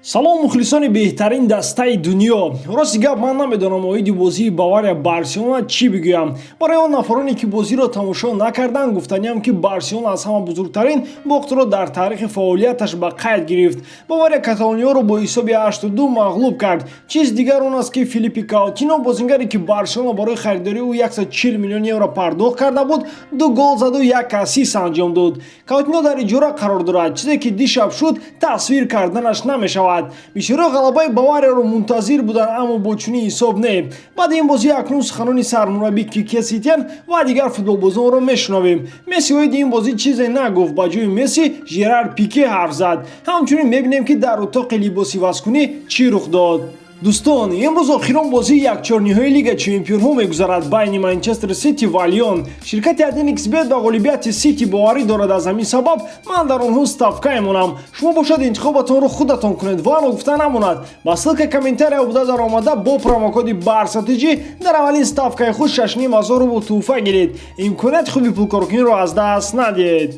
Салом, мухлисони беҳтарин дастаи дунё! Рости гап, ман намедонам, оиди бозии Бавария Барселона чӣ бигӯям. Барои он нафароне, ки бозиро тамошо накарданд, гуфтаниам, ки Барселона аз ҳама бузургтарин бохтро дар таърихи фаъолияташ ба қайд гирифт. Бавария каталониёро бо ҳисоби 8-2 мағлуб кард. Чиз дигар он аст, ки Филиппи Каутино, бозингаре, ки Барселона барои харидории ӯ 140 миллион евро пардохт карда буд, ду гол заду як ассист анҷом дод. Каутино дар иҷора қарор дорад. Чизе ки дишаб шуд, тасвир карданаш намешавад. Бисёриҳо ғалабаи Баварияро мунтазир буданд, аммо бо чунин ҳисоб не. Баъди ин бозӣ акнун суханони сармураббӣ Кике Сетиен ва дигар футболбозонро мешунавем. Месси оиди ин бозӣ чизе нагуфт. Ба ҷои Месси Жерар Пике ҳарф зад. Ҳамчунин мебинем, ки дар утоқи либосивазкунӣ чӣ рух дод. Дӯстон, имрӯз охирон бозии якчорниҳои Лига чемпионҳо мегузарад байни Манчестер Сити ва Лион. Ширкати 1xBet ба ғолибияти Сити боварӣ дорад. Аз ҳамин сабаб ман дар онҳо ставка мемонам. Шумо бошад, интихобатонро худатон кунед. Ва ногуфта намонад, ба ссылка комментария буда даромада, бо промокоди БАРСАТЖ дар аввалин ставкаи худ 6,5 ҳазор рубл тӯҳфа гиред. Имконияти хуби пулкоркуниро аз даст надиҳед.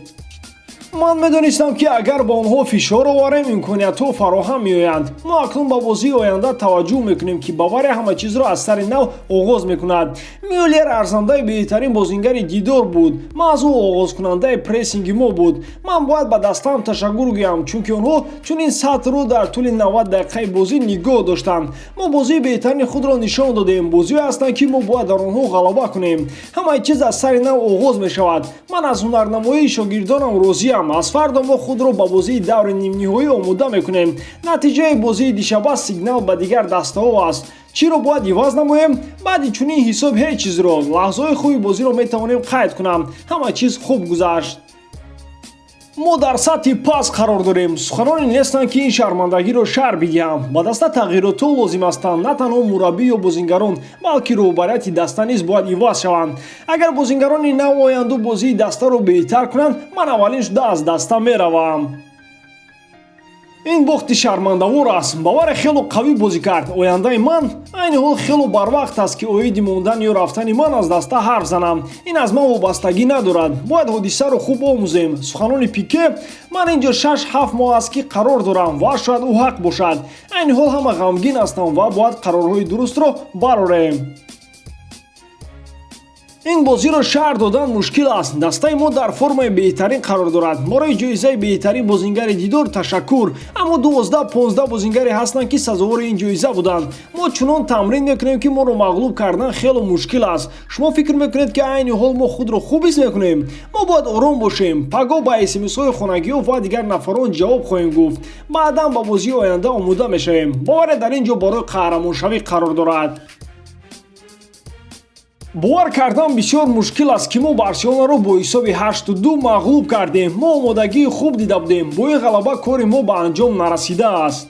Ман медонистам, ки агар ба онҳо фишор оварем, имкониятҳо фароҳам меоянд. Мо акнун ба бозии оянда таваҷҷӯҳ мекунем, ки Бавария ҳама чизро аз сари нав оғоз мекунад. Мюллер арзандаи беҳтарин бозингари дидор буд. Маҳз ӯ оғозкунандаи прессинги мо буд. Ман бояд ба дастаам ташаккур гӯям, чунки онҳо чунин сатҳро дар тӯли 90 дақиқаи бозӣ нигоҳ доштанд. Мо бозии беҳтарини худро нишон додем. Бозиҳое ҳастанд, ки мо бояд дар онҳо ғалаба кунем. Ҳамаи чиз аз сари нав оғоз мешавад. Ман аз ҳунарнамоии шогирдонам розиам. Аз фардо мо худро ба бозии даври нимниҳоӣ омода мекунем. Натиҷаи бозии дишаба сигнал ба дигар дастаҳо аст. Чиро бояд иваз намоем? Баъди чунин ҳисоб ҳеҷ чизро. Лаҳзаҳои хуби бозиро метавонем қайд кунам. Ҳама чиз хуб гузашт. Мо дар сатҳи паст қарор дорем. Суханоне нестанд, ки ин шармандагиро шарҳ бидиҳам. Ба даста тағйиротҳо лозим ҳастанд. На танҳо мураббӣ ё бозингарон, балки роҳбарияти даста низ бояд иваз шаванд. Агар бозингарони нав оянду бозии дастаро беҳтар кунанд, ман аввалин шуда аз даста меравам. Ин бохти шармандавор аст. Бавария хело қавӣ бозӣ кард. Ояндаи ман? Айни ҳол хело барвақт аст, ки оиди мондан ё рафтани ман аз даста ҳарф занам. Ин аз ман вобастагӣ надорад. Бояд ҳодисаро хуб омӯзем. Суханони Пике: ман ин ҷо 6-7 моҳ аст, ки қарор дорам, ва шояд ӯ ҳақ бошад. Айни ҳол ҳама ғамгин ҳастам ва бояд қарорҳои дурустро барорем. Ин бозиро шарҳ додан мушкил аст. Дастаи мо дар формаи беҳтарин қарор дорад. Барои ҷоизаи беҳтарин бозингари дидор ташаккур, аммо 12-15 бозингаре ҳастанд, ки сазовори ин ҷоиза буданд. Мо чунон тамрин мекунем, ки моро мағлуб кардан хело мушкил аст. Шумо фикр мекунед, ки айни ҳол мо худро хуб ҳис мекунем? Мо бояд ором бошем. Пагоҳ ба смсҳои хонагиҳо ва дигар нафарон ҷавоб хоҳем гуфт. Баъдан ба бозии оянда омода мешавем. Бавария дар ин ҷо барои қаҳрамоншавӣ қарор дорад. Бовар кардан бисёр мушкил аст, ки мо Барселонаро бо ҳисоби 8-2 мағлуб кардем. Мо омодагии хуб дида будем. Бо ин ғалаба кори мо ба анҷом нарасидааст.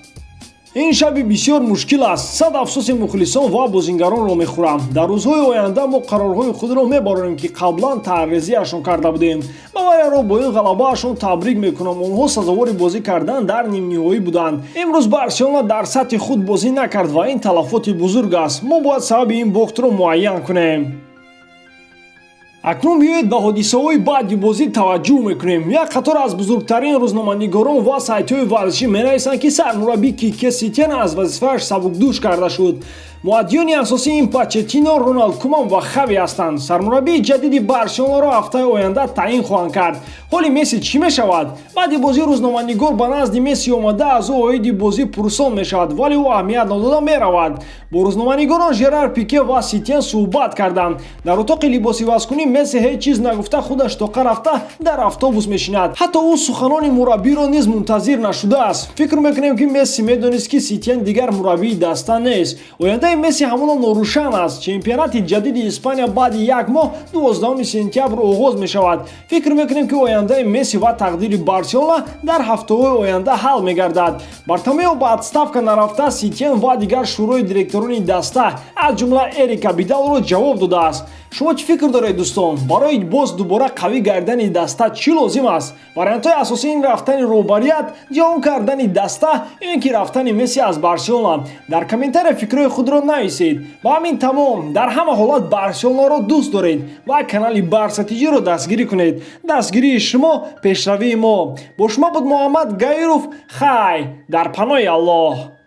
Ин шаби бисёр мушкил аст. Сад афсӯси мухлисон ва бозингаронро мехӯрам. Дар рӯзҳои оянда мо қарорҳои худро мебарорем, ки қаблан тарҳрезиашон карда будем. Баварияро бо ин ғалабаашон табрик мекунам. Онҳо сазовори бозӣ кардан дар нимниҳоӣ буданд. Имрӯз Барселона дар сатҳи худ бозӣ накард ва ин талафоти бузург аст. Мо бояд сабаби ин бохтро муайян кунем. Акнун биёед, ба ҳодисаҳои баъди бозӣ таваҷҷӯҳ мекунем. Як қатор аз бузургтарин рӯзноманигорон ва сайтҳои варзишӣ менависанд, ки сармураббӣ Кике Сетиен аз вазифааш сабукдӯш карда шуд. Муаддиёни асосии ин Почеттино, Роналд Куман ва Хави ҳастанд. Сармураббии ҷадиди Барселонаро ҳафтаи оянда таъин хоҳанд кард. Ҳоли Месси чӣ мешавад? Баъди бозӣ рӯзноманигор ба назди Месси омада, аз ӯ оиди бозӣ пурсон мешавад, вале ӯ аҳамият надода меравад. Бо рӯзноманигорон Жерар Пике ва Сетиен суҳбат карданд. Дар утоқи либосивазкунӣ Месси ҳеҷ чиз нагуфта, худаш тоқа рафта дар автобус мешинад. Ҳатто ӯ суханони мураббиро низ мунтазир нашудааст. Фикр мекунем, ки Месси медонист, ки Сетиен дигар мураббии даста нест. Ояндаи Месси ҳамоно норӯшан аст. Чемпионати ҷадиди Испания баъди як моҳ, 12 сентябр, оғоз мешавад. Фикр мекунем, ки ояндаи Месси ва тақдири Барселона дар ҳафтаҳои оянда ҳал мегардад. Бартомео ба отставка нарафта Сетиен ва дигар шӯрои директорони даста, аз ҷумла Эрик Абидалро ҷавоб додааст. Шумо чӣ фикр доред, дӯстон? Дӯстон, барои боз дубора қавӣ гардани даста чӣ лозим аст? Вариантҳои асосӣ ин рафтани роҳбарият, ҷавон кардани даста ё ин ки рафтани Месси аз Барселона. Дар комментария фикрҳои худро нависед. Ба ҳамин тамом. Дар ҳама ҳолат Барселонаро дӯст доред ва канали Барса ТЖ-ро дастгирӣ кунед. Дастгирии шумо пешравии мо. Бо шумо буд Муҳаммад Гаиров. Хай, дар паноҳи Аллоҳ.